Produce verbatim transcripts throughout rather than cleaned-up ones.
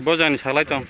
Bojani salai tong.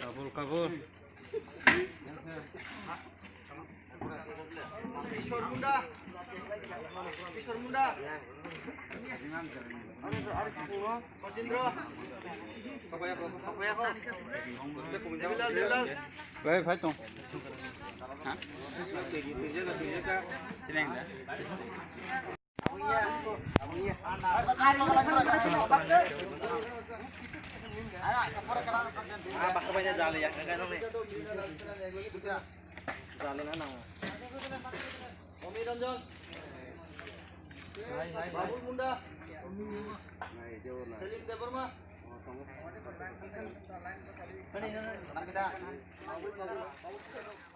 Kabul, kabul. Kishor Munda. Kishor Munda. Kojindro. Debilal, Debilal. Bai, phai tong. Omi Ranjan, Babul Munda, Selim Debbarma, Babul, Babul.